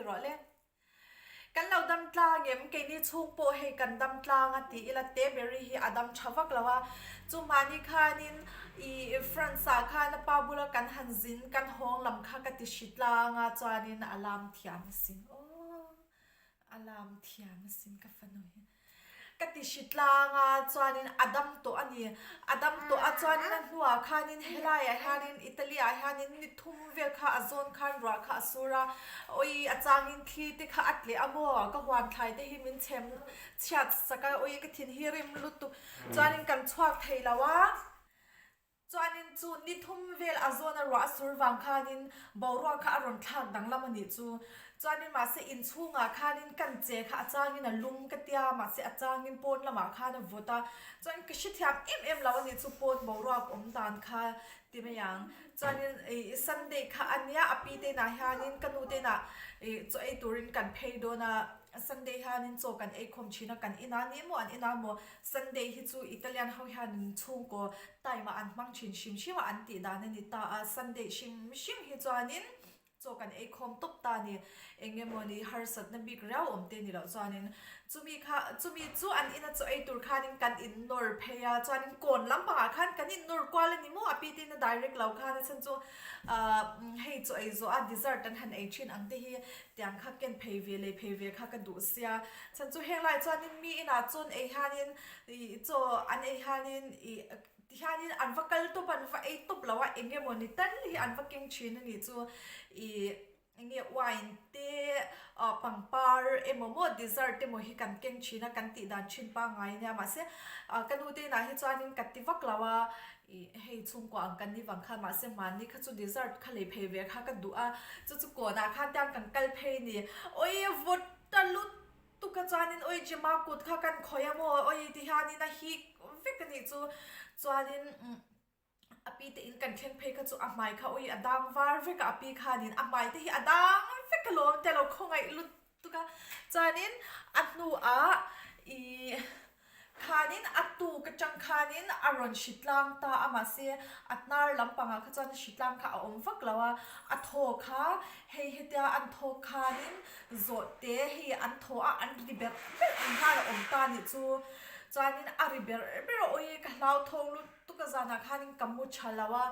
rawh le. Kan lo dam tlang em? Keini chhung pawh hei kan dam tlang a ti ila Teberi hi a dam tha vak lo a. Chu mahni khanin ih France ah khan a pa bula kan han zin kan hawng lam kha ka ti hri tlang a chuanin a lam thiam asin aw a lam thiam asin ka fanu hi. Ka ti hri tlang a, chuanin a dam tawh a ni. A dam tawh a, chuanin a hnuah khanin helaiah hianin Italy ah hianin ni thum vel kha a zawn khan ruah kha a sur a, awi a changin thli te kha a tleh a maw, ka huan thlai te hi min chhem chhiat sak a, awi ka thin hi rim lutuk, chuanin kan chhuak thei lo a. Chuanin chu ni thum vel a zawn a ruah a sur vang khanin boruak kha a rawn thlak danglam a nih chu. Chuanin mahse inchhungah khanin kan che kha a changin a lum ka tia mahse a changin pawn lamah khan a vawt a. Chuan ka hrethiam em em lo a nih chu pawn boruak awm dan kha ti mai ang. Chuanin ih Sunday kha a nia a pi te inah hianin ka nu te inah ih chaw ei turin kan phei dawn a. Sunday hianin chaw kan ei khawm thin a kan inah ni maw an inah maw Sunday hi chu Italian ho hianin chhungkaw time ah an hmang thin hrim hrim a an tih dan a ni ta a, Sunday hrim hrim hi chuanin chaw kan ei khawm tawp ta a ni, eng emaw ni harsatna bik riau awm te ni loh chuanin chumi kha chumi chu an ina chaw ei tur khanin kan in nawr phei a chuanin kawn lampangah khan kan in nawr kual a ni maw a pi te in a direct lo khan a chhan chu ahh hei chaw ei zawh a dessert an han ei thin ang te hi tiang kha ken phei ve lei phei ve kha ka duh sia chhan chu heng lai chuanin mi inah chuan ei hianin Ih chaw an ei hianin ih tihianin an va kal tawp a, an va ei tawp lo a, eng emaw ni tal hi an va keng thin a nih chu. Ih eng nge wine te ah pangpar emaw maw dessert emaw hi kan keng thin a, kan tih dan thin pangngai a nia. Mahse ah ka nu te inah hi chuanin ka ti vak lo a, ih hei chhungkua ang kan ni vang khan mahse hmanni kha chu dessert kha lei phei ve kha ka duh a, chu chu kawnah khan tiang kan kal phei a ni. Awii vawt ta lut Tuka chuanin awi Gemma kut kha kan khawih a maw awi ti hianin a hik vek a nih chu chuanin a pi te in kan thleng phei kha chu a hmai kha awi a dang var vek a a pi khanin a hmai te hi a dang vek alawm te a lo khawngaih lutuk a chuanin a hnuah ih Khanin a tuk atang khanin a rawn hri tlang ta a mahse a hnar lampangah kha chuan hri tlang kha a awm vak lo a, a thaw kha hei hetia an thawk khanin zawh te hei an thaw a an ri berh berh ang khan a awm ta nih chu chuanin a ri berh berh a awi ka hlauthawng lutuk a zanah khanin ka mu tha lo a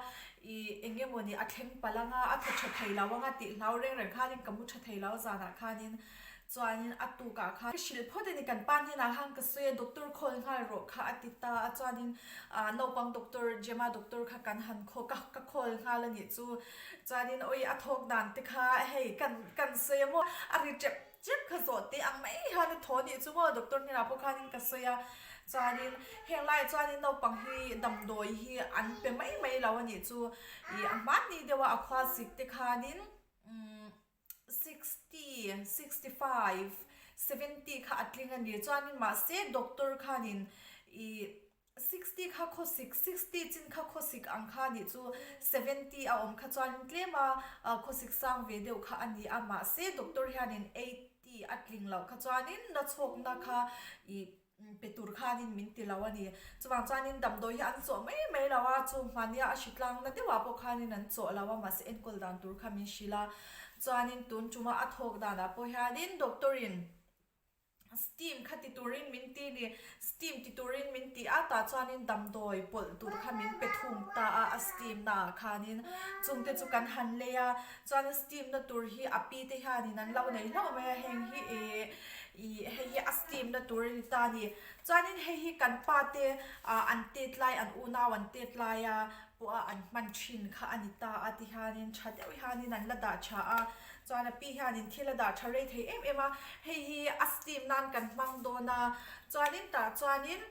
ih eng emawni a thleng palh anga a thaw tha thei lo anga tih hlau reng reng khanin ka mu tha thei lo a zanah khanin. Chuanin a tukah khan ka hrilh phawt a ni, kan pa hnenah khan ka sawi a, doctor call nghal rawh kha a ti ta a, chuanin ah naupang doctor Gemma doctor kha kan han khaw ka ka call nghal a nih chu, chuanin awi a thawk dan te kha hei kan kan sawi a maw a ri tep tep kha zawh teh ang mai hian a thaw a nih chu maw doctor hnenah pawh khanin ka sawi a, chuanin heng laiah chuanin naupang hi damdawi hi an pe mai mai lo a nih chu, ih a hmanni deuh a a khua zik te khanin umm. 60, 65, 70 kha a tling a ni. Chuanin mahse doctor khanin ih 60 kha khawsik, 60 chin kha khawsik ang kha nih chu 70 a awm kha chuanin tlem a khawsik sang ve deuh kha a ni a. Mahse doctor hianin 80 a tling loh kha chuanin nachhawkna kha ih Pe tur khanin min ti lo a ni. Chuvang chuanin damdawi hi an chawh mai mai lo a, chu hmania a hritlangna deuhah pawh khanin an chawh lo a, mahse enkawl dan tur kha min hrilh a. Chuanin tun tuma a thawk danah pawh hianin doctor in steam kha ti turin min ti ni, steam ti turin min ti a, tah chuanin damdawi pawlh tur kha min pe thung ta a, a steam naah khanin chungte chu kan han lei a. Chuan steam na tur hi a pi te hianin an lo nei hlauh mai a, heng hi ih ih hei hi a steam na tur a ni ta a ni. Chuanin hei hi kan pa te ah an tet lai an unau an tet lai a pawh a an hman thin kha a ni ta a ti hianin tha deuh hianin an la dah tha a, chuan a pi hianin thil a dah tha rei thei em em a, hei hi a steam nan kan hmang dawn a, chuanin tah chuanin.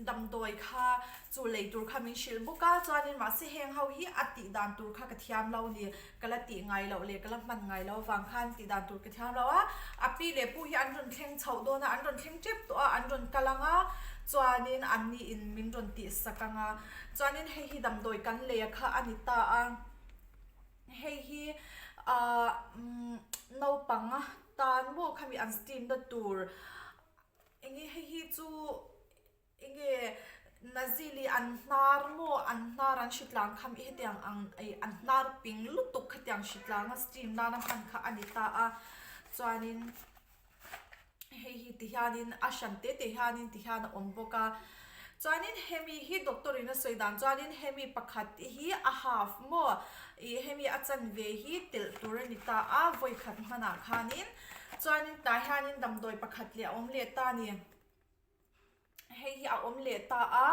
Damdawi kha chu lei tur kha min hrilh bawk a, chuanin mahse heng ho hi a tih dan tur kha ka thiam lo ni, ka la tih ngai loh leh ka la hman ngai loh avang khan tih dan tur ka thiam lo a, a pi leh pu hi an rawn thleng chhoh dawn a, an rawn thleng tep tawh a, an rawn kal ang a, chuanin an ni in min rawn tih sak ang a, chuanin hei hi damdawi kan lei a kha a ni ta a, hei hi ahh naupang tan maw khami an steam na tur. Enge hei hi chu enge Nazili an hnar maw an hnar an hritlang kha mi hetiang ang ih an hnar ping lutuk khatiang hritlang a steam nana hman kha a ni ta a. Chuanin hei hi ti hianin a hran te te hianin ti hian a awm bawk a. Chuanin hemi hi doctor in a sawi dan chuanin hemi pakhat hi a half maw ih hemi a chanve hi telh tur a ni ta a vawi khat hmanah khanin chuanin tah hianin damdawi pakhat leh a awm leh ta a ni. Hei hi a awm leh ta a,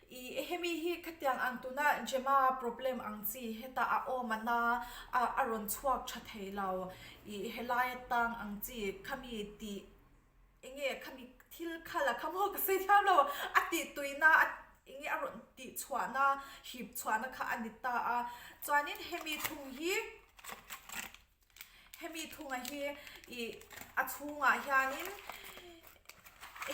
ih hemi hi khatiang ang tuna Gemma problem ang chi heta a awm a na a a rawn chhuak tha thei lo ih helai atang ang chi khami tih eng nge khami thil kha la kha maw ka sawi thiam lo a tih tuina a eng nge a rawn tih chhuahna hip chhuahna kha a ni ta a chuanin hemi thung hi. Hemi thunga hi ih a chhungah hianin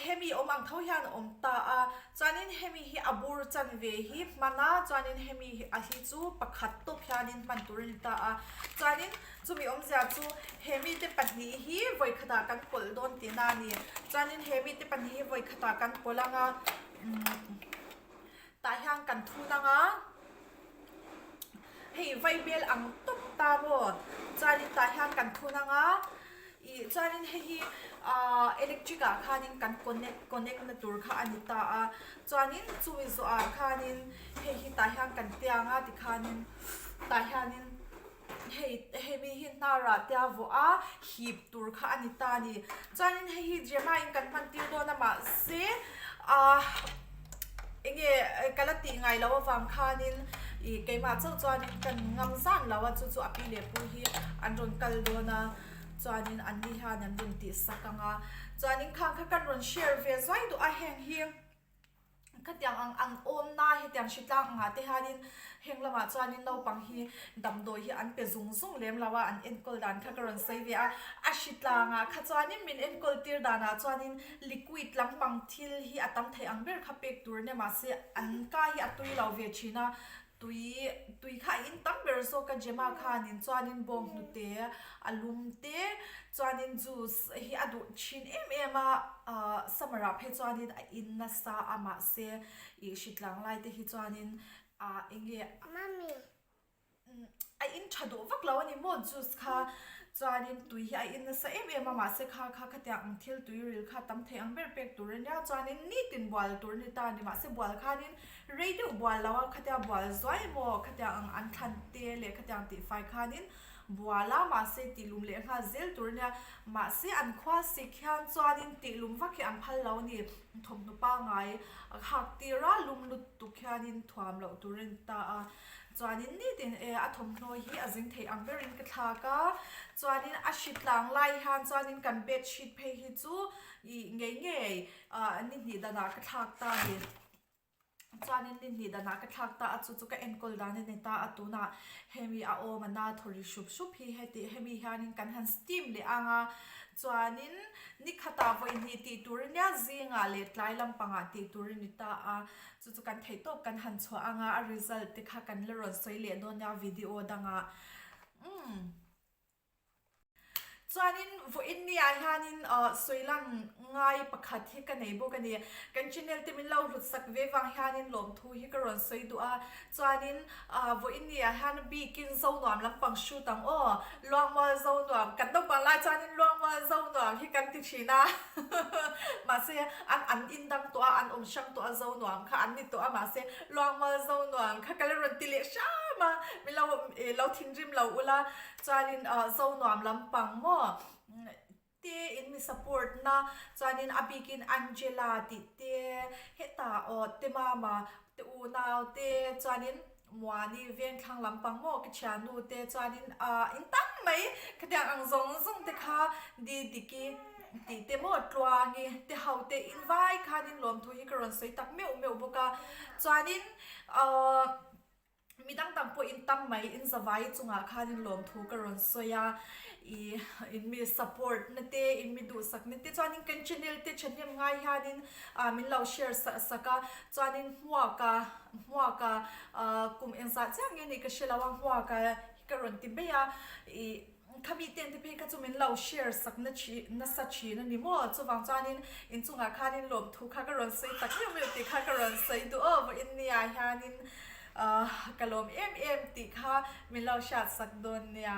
hemi awm ang tho hian a awm ta a chuanin hemi hi a bur chanve hi hman a chuanin hemi a hi chu pakhat tawp hianin hman tur a ni ta a chuanin chumi awmzia chu hemi te pahnih hi vawi khatah kan pawlh dawn tihna a ni chuanin hemi te pahnih hi vawi khatah kan pawlh ang a umm tah hian kan thun ang a. Hei vaibel ang tawp ta maw? Chuanin tah hian kan thun ang a, ih chuanin hei hi ahh electric ah khanin kan connect connect na tur kha a ni ta a, chuanin chumi zawh ah khanin hei hi tah hian kan tiang a tikhanin tah hianin hei hei mi hi hnar ah te a vuah a hip tur kha a ni ta a ni. Chuanin hei hi Gemma in kan hman tir dawn a mahse ahh enge ka la tih ngai loh avang khanin ih keimah chauh chuanin kan ngam zan lo a chu chu a pi leh pu hi an rawn kal dawn a chuanin an ni hian an rawn tih sak ang a chuanin khang kha kan rawn share ve zuai duh a heng hi. Khatiang ang ang awmna hetiang hritlang angah te hianin heng lamah chuanin naupang hi damdawi hi an pe zung zung lem lo a, an enkawl dan kha ka rawn sawi ve a. A hritlangah kha chuanin min enkawl tir danah chuanin liquid lampang thil hi a tam thei ang ber kha pek tur ania mahse an ka hi a tui lo ve thin a, Tui tui kha a in tam ber zawk a Gemma khanin chuanin bawnghnute a lum te chuanin juice hi a duh thin em em a ah summer ah phei chuanin a in nasa a mahse ih hritlang lai te hi chuanin ah eng nge A in tha duh vak lo a ni maw juice kha chuanin tui hi a in nasa em em a mahse kha kha khatiang ang thil tui ril kha tam thei ang ber pek tur a nia chuanin nitin bual tur a ni ta a ni mahse bual khanin rei deuh bual lo a khatia bual zuai maw khatiang ang an thlan te leh khatiang tih fai khanin bual a mahse tih lum leh nghal zel tur a nia mahse an khua sik hian chuanin tih lum vak hi an phal lo a ni thawmhnaw pangai a khak tir a lum lutuk hianin thuam loh tur a ni ta a. Chuanin nitin e a thawmhnaw hi a zing thei ang berin ka thlak a, chuanin a hritlang lai hian chuanin kan bed sheet phei hi chu ih ngei ngei ah ni hnih danah ka thlak ta a ni. Chuanin ni hnih danah ka thlak ta a chu chu ka enkawl dan a ni ta a tunah hemi a awm a na thaw ri hrup hrup hi heti hemi hianin kan han steam leh ang a, chuanin ni khatah vawi hnih tih tur a nia zingah leh tlai lampangah tih tur a ni ta a. Chu chu kan theih tawp kan han chhuah ang a, a result te kha kan la rawn sawi leh dawn nia video dangah. Umm. Chuanin vawiin ni ah hianin ah sawi lan ngai pakhat hi ka nei bawk a ni. Kan channel te min lo hlut sak ve vang hianin lawmthu hi ka rawn sawi duh a. Chuanin ah vawiin ni ah hian bikin Zonuam lampang shoot ang aw. Luangmual Zonuam kan naupang lai chuanin Luangmual Zonuam hi kan ti thin a. Mahse an an indang tawh a, an awm hrang tawh a, zo nuam kha an ni tawh a, mahse Luangmual zo nuam kha ka la rawn ti leh hram a, min lo ih lo thinrim lo ula, chuanin ah zo nuam lampang maw te in mi support na, chuanin a bikin Angela tih te hetah aw te mama te unau te chuanin Muani vengthlang lampang maw ka thiannu te chuanin ah in tam mai khatiang ang zawng zawng te kha di diki tih te maw tluangi te ho te in vai khanin lawmthu hi ka rawn sawi tak meuh meuh bawk a chuanin ahh mi dang dang pawh in tam mai in zavai chungah khanin lawmthu ka rawn sawi a ih in mi support na te in mi duhsak na te chuanin kan channel te thahnem ngai hianin ah min lo share sak sak a chuanin hmuaka Hmuaka kum engzah chiah nge nih ka hre lo a, Hmuaka hi ka rawn ti mai a, ih khami ten te phei kha chu min lo share sak na thin nasa thin a ni maw, chuvang chuanin inchungah khanin lawmthu kha ka rawn sawi tak meuh meuh tih kha ka rawn sawi duh aw vawiin nia hianin ah ka lawm em em tih kha min lo hriat sak dawn nia.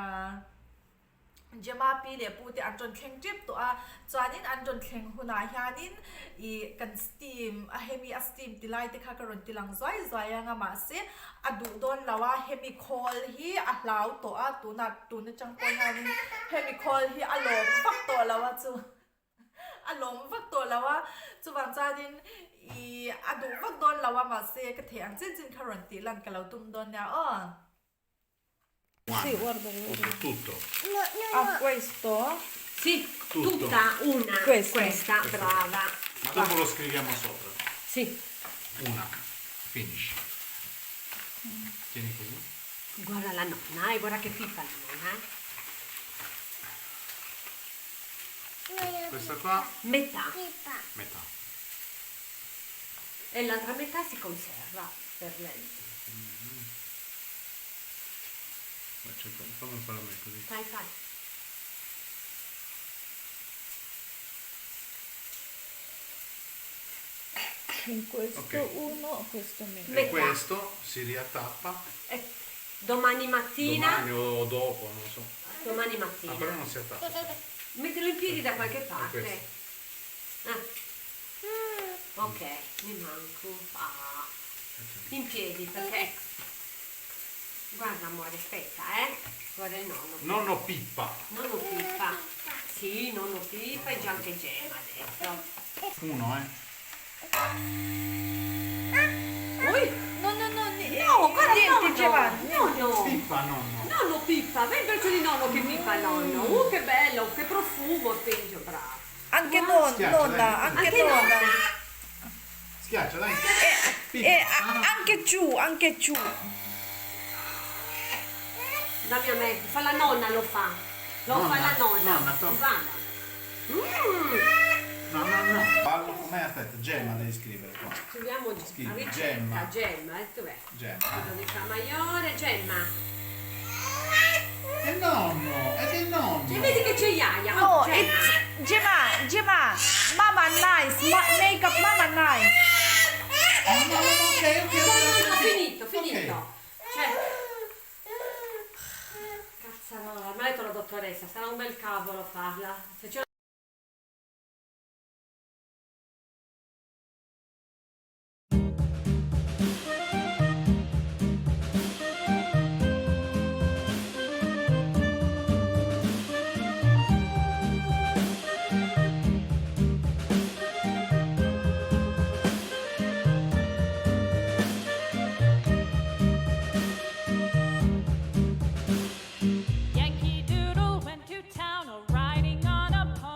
Gemma pi leh pu te an rawn thleng tep tawh a, chuanin an rawn thleng hunah hianin ih kan steam a hemi a steam ti lai te kha ka rawn ti lang zuai zuai ang a mahse a duh dawn lo a hemi khawl hi a hlau tawh a tunah tun atang pawh hianin hemi khawl hi a lawm vak tawh lo a chu a lawm vak tawh lo a chuvang chuanin ih a duh vak dawn lo a mahse ka theih ang chin chin kha rawn tih lan ka lo tum dawn nia aw. Sì, guarda, guarda. Tutto. No, no, no. Ah, questo? Sì, Tutto. tutta una. Questa. Questa, brava. Ma dopo lo scriviamo sopra. Sì. Una. Finish. Tieni così. Guarda la nonna, eh, guarda che pipa la nonna. Eh. Questa qua? Metà. Metà. E l'altra metà si conserva per lei. Fammi fare a me così. Fai, fai. In questo Ok. uno, questo meno. E Metà. questo si riattappa E domani mattina. domani o dopo, non so. Domani Ah, mattina. però non si attacca. Mettilo in piedi da qualche parte. questo. Ah. Ok, mi manco. Ah. In piedi perché. Guarda amore, aspetta, eh. Guarda il nonno. Nonno Pippa. Nonno Pippa. Sì, nonno Pippa e già anche Gemma adesso. Uno, eh. Ui! No, no, no, ni- No, guarda niente, nonno! Giovanni. Nonno! Pippa, nonno. Nonno Pippa, vai il braccio di nonno che pippa nonno. Che bello, che profumo, spinge, bravo. Anche non, Schiaccia, nonna, dai. anche, Anche nonna. nonna. Schiaccia, dai. Pippa. E Ah, no. anche giù, anche giù. Dammi a me, fa la nonna lo fa. Lo Nonna, fa la nonna. nonna, to. Guarda. No, no, no. Fallo com'è, aspetta, Gemma devi scrivere qua. Scriviamo Scrivi, la ricetta, Gemma. Gemma, eh, dov'è? Gemma. Veronica Maiore, Gemma. È il nonno, è del nonno. E vedi che c'è Iaia. No, Oh, Gemma. it's Gemma, Gemma, Mama nice, ma make up Mama nice. No, no, no, ok, ok. No, no, no, ok. finito, finito. Ok. Cioè. Cazzarola, mi ha detto la dottoressa, sarà un bel cavolo farla. Se c'è Yankee Doodle went to town a riding on a pony.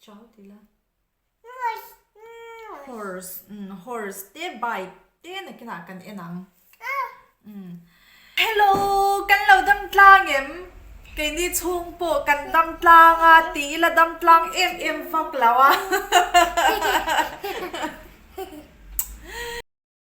Ciao ti la. Horse, umm horse te bike te nakinah kan en ang. Umm Hello, kan lo dam tlang em? Keini chhung pawh kan dam tlang a, tih ila dam tlang em em vak lo a.